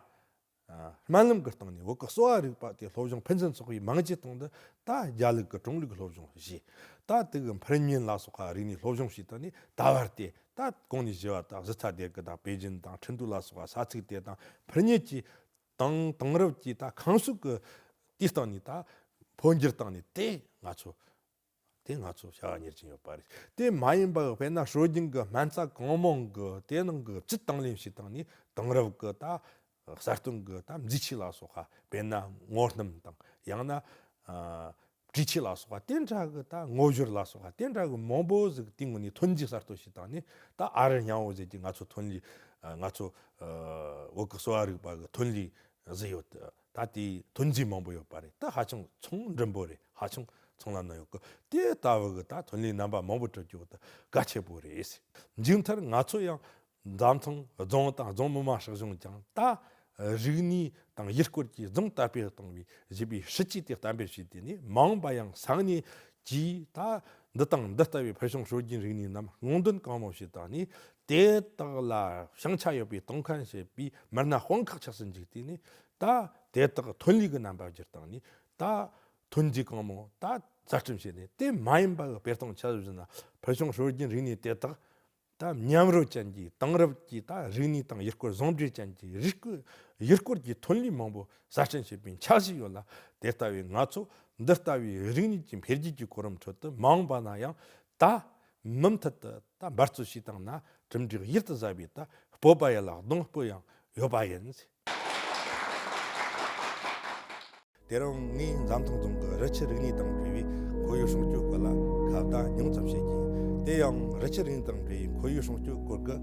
སྨན་ལམ་གྱི་སྟེང་ནས་བོད་ཀྱི་གསོ་བ་རིག་པ་དེ་སློབ་སྦྱོང་ཕུན་སུམ་ཚོགས་པའི་རྨང་གཞི་སྟེང་དུ་ད་རྒྱ་ལུགས་ཀྱི་ཀྲུང་ལུགས་སློབ་སྦྱོང་བྱས། ད་དེ་གི་འཕུར་མཉེན་ལ་སོགས་པ་རིག་གནས་སློབ་སྦྱོང་བྱས་བཏང་ནས་ད་བར་དེ་ད་གོང་ནས་ཞུས་པ་ད་གཞི་རྩ་དེ་གི་ད་པེ་ཅིན་དང་ཁྲིན་ཏུའུ་ལ་སོགས་པ་ས་ཚིགས་དེ་དང་འཕུར་མཉེན་གྱི་དང་དེང་རབས་ཀྱི་ད་ཁང་གསོ་གི་དེའི་སྟེང་ནས་ད་འཕོ་འགྱུར་བཏང་ནས་དེ་ང་ཚོ། དེ་ང་ཚོ་བྱ་བ་གཉེར་གྱིན་ཡོད་པ་རེད། དེ་མ་ཡིན་པ་དཔེར་ན་སྲོལ་རྒྱུན་གྱི་སྨན་རྩྭ་གང་མང་གི་དེ་ནང་གི་བཅུད་དང་ལེན་ཞིག་བཏང་ནས་དེང་རབས་ཀྱི་ད་གསར་གཏོད་ཀྱི་ད་མཛེས་ཆས་ལ་སོགས་པ་དཔེར་ན་ངོ་སྣུམ་དང་ཡང་ན་ཨ་སྤྲོས་ཆས་ལ་སོགས་པ་དེ་འདྲ་གི་ད་ངོ་བཞུར་ལ་སོགས་པ་དེ་འདྲ་གི་མང་པོ་ཟིག་དེའི་ངོས་ནས་ཐོན་རྫས་གསར་གཏོད་ཞིག་བཏང་ནས་ད་ཨ་རི་རྙིང་བ་ཟེར་གྱི་ང་ཚོ་ཐོན་ལས་ང་ཚོ་བོད་ཀྱི་གསོ་བ་རིག་པ་གི་ཐོན་ལས་བཟོས་ཡོད། ད་དེའི་ཐོན་རྫས་མང་པོ་ཡོད་པ་རེད། ད་ཧ་ཅང་ཚོང་འབྲིང་པོ་རེད། ཧ་ཅང་ཚོང་ལམ་ན་ཡོད་གི། དེ་ལྟ་བུ་གི་ད་ཐོན་ལས་རྣམ་པ་མང་པོ་སྤྲོད་རྒྱུ་ད་གལ་ཆེ་པོ་རེད། མཇུག་མཐར་ང་ཚོ་ཡང་འཛམ་ཐང་རྫོང་དང་རྫོང་མི་མང་སྲིད་གཞུང་ཀྱང་ད་རིག་གནས་དང་ཡུལ་སྐོར་གྱི་རྫོང་དར་སྤེལ་གཏོང་བའི་ཞེས་པའི་སྲིད་ཇུས་དེ་གཏན་འབེབས་བྱས་ཏེ་ནས་མ་འོངས་པ་ཡང་ས་གནས་ཀྱིས་ད་འདི་དང་འདི་ལྟ་བུའི་ཕུལ་བྱུང་སྲོལ་རྒྱུན་རིག་གནས་རྣམས་སྔོག་འདོན་གང་མང་བྱས་བཏང་ནས་དེ་དག་ལ་བྱང་ཆ་ཡོད་པའི་གཏོང་མཁན་བྱེད་པའི་མི་སྣ་དཔུང་ཁག་ཆགས་སུ་འཇུག་དུས་ནས། ད་དེ་དག་ཐོན་ལས་ཀྱི་རྣམ་པ་བསྒྱུར་བཏང་ནས་ད་ཐོན་རྫས་གང་མང་ད་གསར་སྐྲུན་བྱས་ནས། དེ་མ་ཡིན་པ་གི་དཔེ་སྟོན་ཆ་བཞག་ན་ཕུལ་བྱུང་སྲོལ་རྒྱུན་རིག་གནས་དེ་དག་ད་མཉམ་རོལ་ཅན་གྱི་དེང་རབས་ཀྱི་ད་རིག་གནས་དང་ཡུལ་སྐོར་ཟུང་འབྲེལ་ཅན་གྱི་རིག་སྐོར་ཡུལ་སྐོར་གྱི་ཐོན་ལས་མང་པོ་གསར་སྐྲུན་བྱེད་པའི་འཆར་གཞི་ཡོད་ལ། དེ་ལྟ་བུའི་ང་ཚོ་འདི་ལྟ་བུའི་རིག་གནས་ཀྱི་འཕེལ་རྒྱས་ཀྱི་གོ་རིམ་ཁྲོད་དུ་མ་འོངས་པ་ན་ཡང་ད་མུ་མཐུད་དུ་ད་འབད་རྩོལ་བྱས་བཏང་ན་གྲུབ་འབྲས་ཡིད་དུ་ཟ་བའི་ད་སྤོབས་པ་ཡན་ལ་གདེང་སྤོབས་ཡང་ཡོད་པ་ཡིན། དེ་རིང་ངས་འཛམ་ཐང་རྫོང་གི་རི་ཆུ་རིག་གནས་དང་འབྲེལ་བའི་ཁོར་ཡུག་སྲུང་སྐྱོབ་སྐོར་ལ་ཁ་བརྡ་ཉུང་ཙམ་བྱེད་ཀྱིན། དེ་ཡང་རི་ཆུ་རིག་གནས་དང་འབྲེལ་བའི་ཁོར་ཡུག་སྲུང་སྐྱོབ་སྐོར་གྱི་